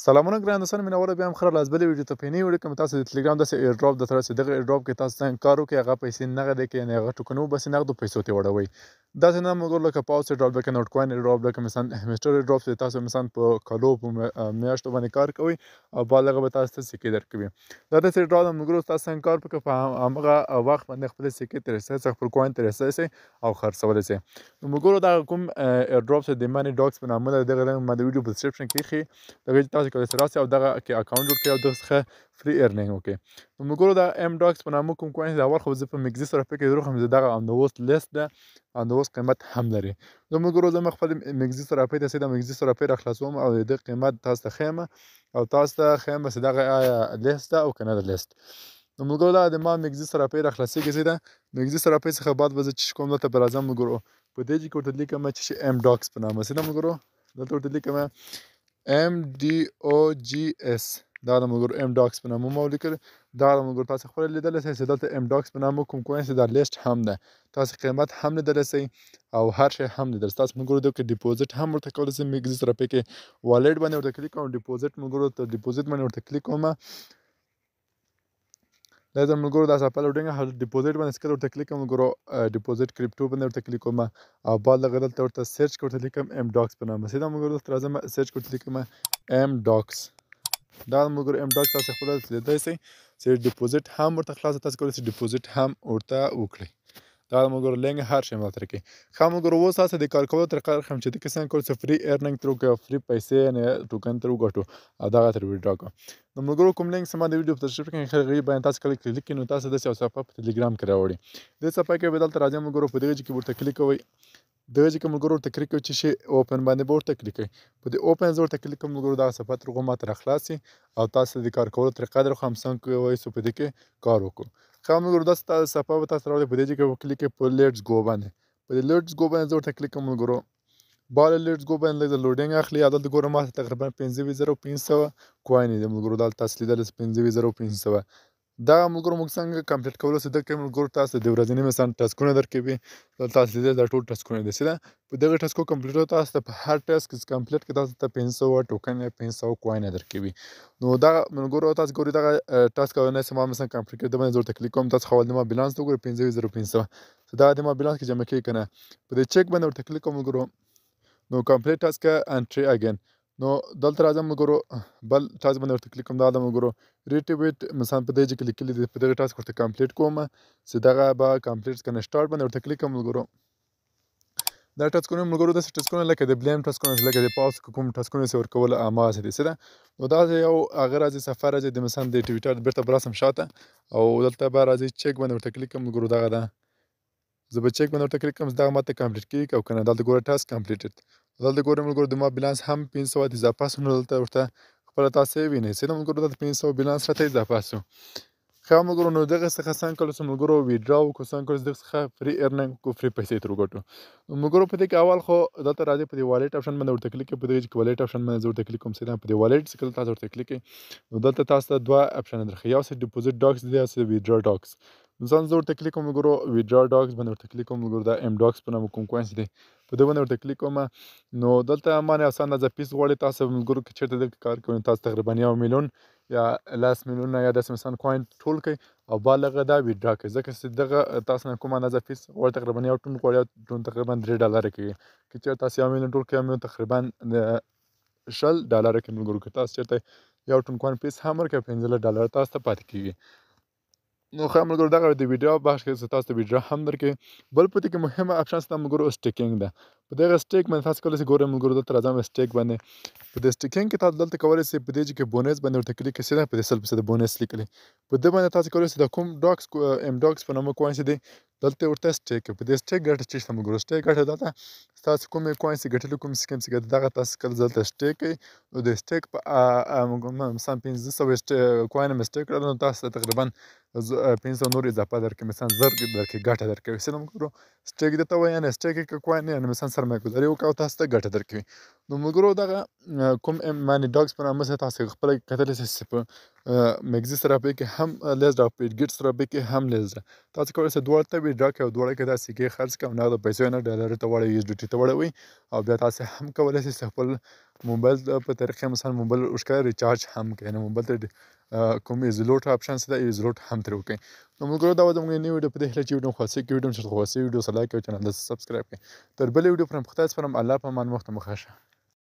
سلامونه ګران دوستانو، مینه بیا هم ښه راغلاست بلې ویډیو ته. په نۍ ویډیو کې مې تاسو د ټلګرام داسې airdrop درته رسېد. دغه airdrop کې تاسو څنګه کار وکړئ، هغه پیسې نغدې کړئ، یعنې هغه ټوکنو بسې نغدو پیسو ته وړوئ. داسې نه موږ لکه پاوس airdrop، لکه نوټ کوین airdrop، لکه مثلا همسټر airdrop چې تاسو مثلا په کلو په میاشتو باندې کار کوئ او بعد هغه به تاسو ته سکې درکوي. دا داسې airdrop موږ تاسو څنګه کار وکړئ، په همغه وخت باندې خپلې سکې ترې رسېدای، خپل کوین ترې رسېدای شئ او خرڅولی شئ. نو موږ دا کوم airdrop چې د مانی ډاکس په نامه ده، دغه لینک ما د ویډیو په ډسکرپشن کې ایښی، دغه تاسو کولی شئ راسئ او دغه کې اکاونټ جوړ کړئ او دغه څخه free earning وکړئ. نو موږ دا ام ډاکس په نامه کوم کوین، اول خو زه په مګزي سره پکې دروخم، زه دغه د اوس لیست ده او د اوس قیمت هم لري. زه موږ زه خپل مګزي سره پې ته سیده مګزي سره پې راخلاصوم او د قیمت تاسو ته ښیم او تاسو ته ښیم چې دغه آیا لیست ده او که نه ده لیست. نو موږ دا د ما مګزي سره پې راخلاصېږي، سیده مګزي سره پې څخه بعد به زه چې کوم دلته به راځم. موږ په دې کې ورته لیکم چې ام ډاکس په نامه، سیده موږ دلته ورته لیکم ام ډي او جی اس. دا د موږ ام ډاکس په نامه مو ولیکل. دا د موږ تاسو خپل لیدلی شئ چې دلته ام ډاکس په نامه کوم کوین چې دا لیست هم ده، تاسو قیمت هم لیدلی شئ او هر شی هم لیدلی. تاسو موږ دغه کې deposit هم ورته کولی شئ. مګزي سره پې کې wallet باندې ورته کلیک کوم، deposit موږ ته deposit باندې ورته کلیک کوم. دا ملګرو دا صفحه loading، deposit باندې څکل ورته کلیک کوم. ملګرو deposit crypto باندې ورته کلیک کوم او بعد هغه دلته ورته search کې ورته لیکم ام ډاکس په نامه. سیده ملګرو دلته راځم، search کې ورته لیکم ام ډاکس. دا ملګرو ام ډاکس تاسو خپله لیدلی شئ چې deposit هم ورته خلاص، تاسو کولی شئ deposit هم ورته وکړئ. دا ملګرو لینک هر شی ماته راکوي. ښه ملګرو، اوس تاسو د کار کولو طریقه درښیم چې د څنګه کولی شئ free earning ترې وکړئ او free پیسې یعنې ټوکن ترې وګټو او دغه ترې withdraw کړو. نو ملګرو کوم لینک چې ما د ویډیو په description کې هغې باندې تاسو کله کلیک کړئ، نو تاسو داسې یو صفحه په ټلګرام کې راوړي. دې صفحه کې به دلته راځئ ملګرو، په دغه کې ورته کلیک کوئ. دغه کې ملګرو ورته کلیک کوئ چې شي open باندې به ورته کلیک کوئ. په دې open زه ورته کلیک کوم ملګرو، دغه صفحه تر هغو ماته راخلاص شي او تاسو د کار کولو طریقه درښیم څنګه کولی شو په دې کې کار وکړو. ښه ملګرو، داسې صفحه به تاسو راوړي. په دې کې به کلیک کوئ په let's go باندې. په دې let's go باندې زه ورته کلیک کوم ملګرو. بال let's go باندې لږ loading اخلي. دلته ګورم ماته تقریبا 25,500 coin دي ملګرو. دلته تاسو لیدلی شئ 25,500. دا ملګرو موږ څنګه complete کولی شو؟ دغه ملګرو تاسو د ورځني مثلا task ونه درکوي. دلته تاسو لیدلی دا ټول task ونه دي. سیده په دغه task و complete تاسو ته په هر task complete کې تاسو ته 500 ټوکن یا 500 coin درکوي. نو دا ملګرو تاسو ګورئ دغه task نه چې ما مثلا complete کړ، باندې زه ورته کلیک کوم. تاسو خو د ما بیلانس ته وګورئ 25,500. دا د ما بیلانس کې جمع کېږي که نه. په دې چک باندې ورته کلیک کوم ملګرو. نو complete task and try again. نو دلته راځم ملګرو، بل task باندې ورته کلیک کوم. دا د ملګرو retweet مثلا په دې کې لیکلي دي، په دغه task ورته complete کوم چې دغه به complete کنه. سٹارټ باندې ورته کلیک کوم ملګرو. دا task ونه ملګرو داسې task ونه لکه د بلیم task ونه، لکه د پاس کوم task ونه چې ورکول هماغسې دي. سیده نو دا یو هغه راځي سفر راځي د مثلا د ټویټر، بېرته به راسم شاته او دلته به راځي چک باندې ورته کلیک کوم ملګرو. دغه ده، زه به چک باندې ورته کلیک کوم چې دغه ماته complete کېږي او که نه. دلته ګوره task completed. دلته ګورئ ملګرو د ما بیلانس هم 500 اضافه شو. نو دلته ورته خپله تاسو وینئ. سیده ملګرو دلته 500 بیلانس راته اضافه شو. ښه ملګرو، نو دغه څخه څنګه کولی شو ملګرو withdraw وکړو، څنګه کولی شو دغه څخه free earning وکړو، free پیسې ترې وګټو. نو ملګرو په دې کې اول خو دلته راځي په دې wallet option باندې ورته کلیک کوئ. په دې کې wallet option باندې زه ورته کلیک کوم. سیده په دې wallet چې کله تاسو ورته کلیک کړئ، نو دلته تاسو ته دوه option درښیي، یو څه deposit ډاکس دی، یو څه withdraw ډاکس. ځان زه ورته کلیک کوم ملګرو، withdraw ډاکس باندې ورته کلیک کوم ملګرو. دا ام ډاکس په نامه کوم coins دی، په دې باندې ورته کلیک کوم. نو دلته معنی اسان اندازه پیس غواړي تاسو ملګرو که چېرته دلته کار کوئ، تاسو تقریبا 1 میلیون یا 10 میلیونه یا داسې مثلا coin ټول کړئ او بل هغه دا withdraw کړئ، ځکه چې دغه تاسو نه کومه اندازه پیس غواړي تقریبا 1 ټون غواړي، 1 ټون تقریبا $3 کېږي. که چېرته تاسو 1 میلیون ټول کړئ، 1 میلیون تقریبا $20 کې ملګرو. که تاسو چېرته 1 ټون coin پیس هم ورکړئ، $15 تاسو ته پاتې کېږي. نو ښه ملګرو، دغه د withdraw بخش کې تاسو ته withdraw هم درکوي. بل په دې کې مهمه option شته ملګرو، staking ده. په دغه stake باندې تاسو کولی شئ، ګورئ ملګرو دلته راځم stake باندې. په دې staking کې تاسو دلته کولی شئ په دې کې bonus باندې ورته کلیک کړئ. په دې 100% bonus لیکلی، په دې باندې تاسو کولی شئ د کوم ډاکس ام ډاکس په نامه coins دی دلته ورته stake. په دې stake ګټه چې شته ملګرو، stake ګټه دلته تاسو کومې coins ګټلې، کوم سکیم چې ګټلې، دغه تاسو کله دلته stake کړئ. نو د stake په مثلا 500 coin مې stake کړل، نو تاسو ته تقریبا 500 نور اضافه درکوي، مثلا 1000 درکوي، ګټه درکوي. سیده ملګرو stake درته وایي، یعنې stake که coin یعنې مثلا سرمایه ګذاري وکړه او تاسو ته ګټه درکوي. نو ملګرو دغه کوم مانی ډاکس په نامه تاسو خپله کتلی شئ چې په MEXC صرافۍ کې هم لیست ده او Bitget صرافۍ کې هم لیست ده. تاسو کولی شئ دواړو ته ویډرا کړئ او دواړه کې دا سکې خرڅ کړئ او نغده پیسې نه ډالر ته واړوئ، یو ډي ته واړوئ، او بیا تاسو هم کولی شئ چې خپل موبایل په طریقې مثلا موبایل وښکاره ریچارج هم کړئ، نو موبایل ته کوم ایزلوټ آپشن څه ده، ایزلوټ هم ترې وکړئ. نو ملګرو، دا وه زموږ نوې ویډیو. په دې هیله چې ویډیو مو خوښه شي، ویډیو مو خوښه شي، ویډیو سره لایک او چینل سبسکرایب کړئ. تر بلې ویډیو پورې خدای سپارم، الله په امان، مخته مو ښه شه.